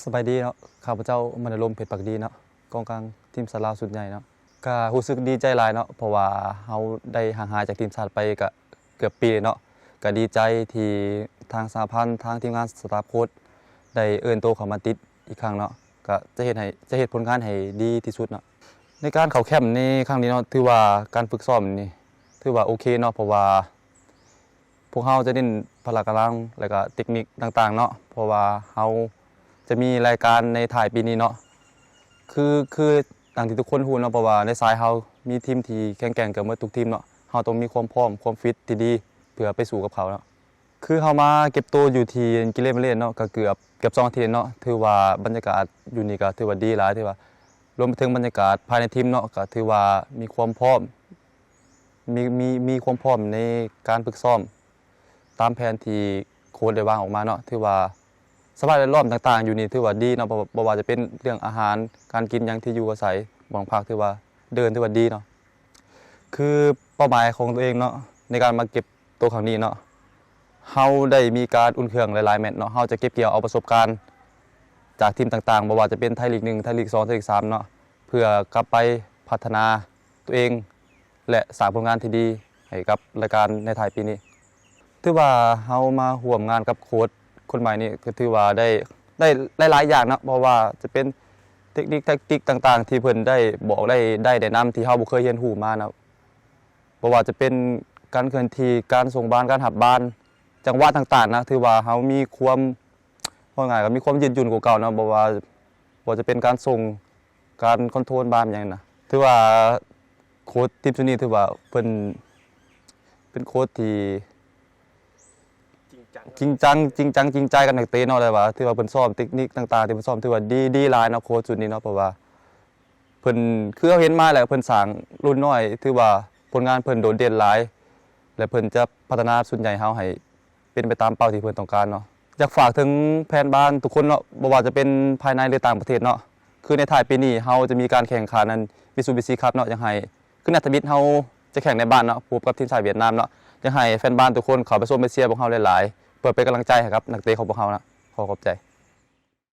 ສະບາຍດີເນາະ, ຂ້າພະເຈົ້າ ມະນາລົມ ເພັດພັກດີເນາະ, ກອງກາງທີມຊາດລາວຊຸດໃຫຍ່ເນາະ. ກະຮູ້ສຶກດີໃຈຫຼາຍເນາະ ເພາະວ່າເຮົາໄດ້ຫ່າງຫາຍຈາກທີມຊາດໄປກະເກືອບປີເນາະ. ກະດີໃຈທີ່ທາງສະຫະພັນ ທາງທີມງານສະຕາຟໂຄດໄດ້ເອີ້ນໂຕເຂົ້າມາຕິດອີກຄັ້ງເນາະ, ກະຈະເຮັດໃຫ້ ຈະເຮັດຜົນງານໃຫ້ດີທີ່ສຸດເນາະ. ໃນການເຂົ້າແຄ້ມໃນຄັ້ງນີ້ເນາະ ຖືວ່າການຝຶກຊ້ອມນີ້ຖືວ່າໂອເຄເນາະ, ເພາະວ່າ ພວກເຮົາຈະເນັ້ນພະລະກຳລັງ ແລະກະເຕັກນິກຕ່າງໆເນາະ, ເພາະວ່າເຮົາຈະມີລາຍການໃນທ້າຍປີນີ້ເນາະ. ຄື ຄືດັ່ງທີ່ທຸກຄົນຮູ້ເນາະ, ເພາະວ່າໃນສາຍເຮົາມີທີມທີ່ແຂງແກ່ງເກືອບໝົດທຸກທີມເນາະ, ເຮົາຕ້ອງມີຄວາມພ້ອມ ຄວາມຟິດທີ່ດີ ເພື່ອໄປສູ້ກັບເຂົາເນາະ. ຄືເຮົາມາເກັບໂຕຢູ່ທີ່ກິເລມາເລນເນາະ ກະເກືອບ ເກືອບສອງອາທິດເນາະ, ຖືວ່າບັນຍາກາດຢູ່ນີ້ກະຖືວ່າດີຫຼາຍ, ຖືວ່າ ລວມໄປເຖິງບັນຍາກາດພາຍໃນທີມເນາະ ກະຖືວ່າມີຄວາມພ້ອມ ມີ ມີ ມີຄວາມພ້ອມໃນການຝຶກຊ້ອມຕາມແຜນທີ່ໂຄດໄດ້ວາງອອກມາເນາະ. ຖືວ່າສະພາບແວດລ້ອມຕ່າງໆຢູ່ນີ້ຖືວ່າດີເນາະ, ບໍ່ ບໍ່ວ່າຈະເປັນເລື່ອງອາຫານການກິນຫຍັງ ທີ່ຢູ່ອາໄສ ບ່ອນພັກ ຖືວ່າເດີ່ນ ຖືວ່າດີເນາະ. ຄືເປົ້າໝາຍຂອງໂຕເອງເນາະ ໃນການມາເກັບ ໂຕຄັ້ງນີ້ເນາະ ເຮົາໄດ້ມີການອຸ່ນເຄື່ອງຫຼາຍໆແມັດເນາະ, ເຮົາຈະເກັບກ່ຽວເອົາປະສົບການຈາກທີມຕ່າງໆ ບໍ່ວ່າຈະເປັນໄທລີກໜຶ່ງ ໄທລີກສອງ ໄທລີກສາມເນາະ ເພື່ອກັບໄປພັດທະນາໂຕເອງ ແລະ ສ້າງຜົນງານທີ່ດີໃຫ້ກັບລາຍການໃນທ້າຍປີນີ້. ຖືວ່າເຮົາມາຮ່ວມງານກັບໂຄດຄົນໃໝ່ນີ້ ກະຖືວ່າໄດ້ ໄດ້ຫຼາຍໆຢ່າງເນາະ, ເພາະວ່າຈະເປັນເຕັກນິກແທັກຕິກຕ່າງໆ ທີ່ເພິ່ນໄດ້ບອກ ໄດ້ ໄດ້ແນະນຳ ທີ່ເຮົາບໍ່ເຄີຍຮຽນຮູ້ມາເນາະ. ບໍ່ວ່າຈະເປັນການເຄື່ອນທີ່ ການສົ່ງບານ ການຮັບບານ ຈັງຫວະຕ່າງໆນະ, ຖືວ່າເຮົາມີຄວາມ ເວົ້າງ່າຍກະມີຄວາມຍືດຫຍຸ່ນກວ່າເກົ່າເນາະ, ບໍ່ວ່າ ບໍ່ວ່າຈະເປັນການສົ່ງ ການຄອນໂທຣບານຫຍັງນະ. ຖືວ່າໂຄດທີມຊຸດນີ້ ຖືວ່າເພິ່ນເປັນໂຄດທີ່ຈິງຈັງ ຈິງຈັງ ຈິງຈັງຈິງໃຈກັບນັກເຕະເນາະ, ແລະວ່າຖືວ່າເພິ່ນຊ້ອມເຕັກນິກຕ່າງໆ ທີ່ເພິ່ນຊ້ອມ ຖືວ່າດີ ດີຫຼາຍເນາະ ໂຄດຊຸດນີ້ເນາະ, ເພາະວ່າ ເພິ່ນ ຄືເຮົາເຫັນມາແລ້ວ ເພິ່ນສ້າງລຸ້ນນ້ອຍ ຖືວ່າຜົນງານເພິ່ນໂດດເດັ່ນຫຼາຍ ແລະ ເພິ່ນຈະພັດທະນາຊຸດໃຫຍ່ເຮົາໃຫ້ເປັນໄປຕາມເປົ້າທີ່ເພິ່ນຕ້ອງການເນາະ. ຢາກຝາກເຖິງແຟນບານທຸກຄົນເນາະ, ບໍ່ວ່າຈະເປັນພາຍໃນ ຫຼື ຕ່າງປະເທດເນາະ, ຄືໃນທ້າຍປີນີ້ເຮົາຈະມີການແຂ່ງຂັນອັນ ມິຊູບິຊິ ຄັບ ເນາະ, ຢາກໃຫ້ ຄືນັດທຳອິດເຮົາຈະແຂ່ງໃນບ້ານເນາະ ພົບກັບທີມຊາດຫວຽດນາມເນາະ, ຢາກໃຫ້ແຟນບານທຸກຄົນເຂົ້າໄປຊົມໄປເຊຍພວກເຮົາຫຼາຍໆ ເພື່ອເປັນກຳລັງໃຈໃຫ້ກັບນັກເຕະຂອງພວກເຮົານະ. ຂໍຂອບໃຈ.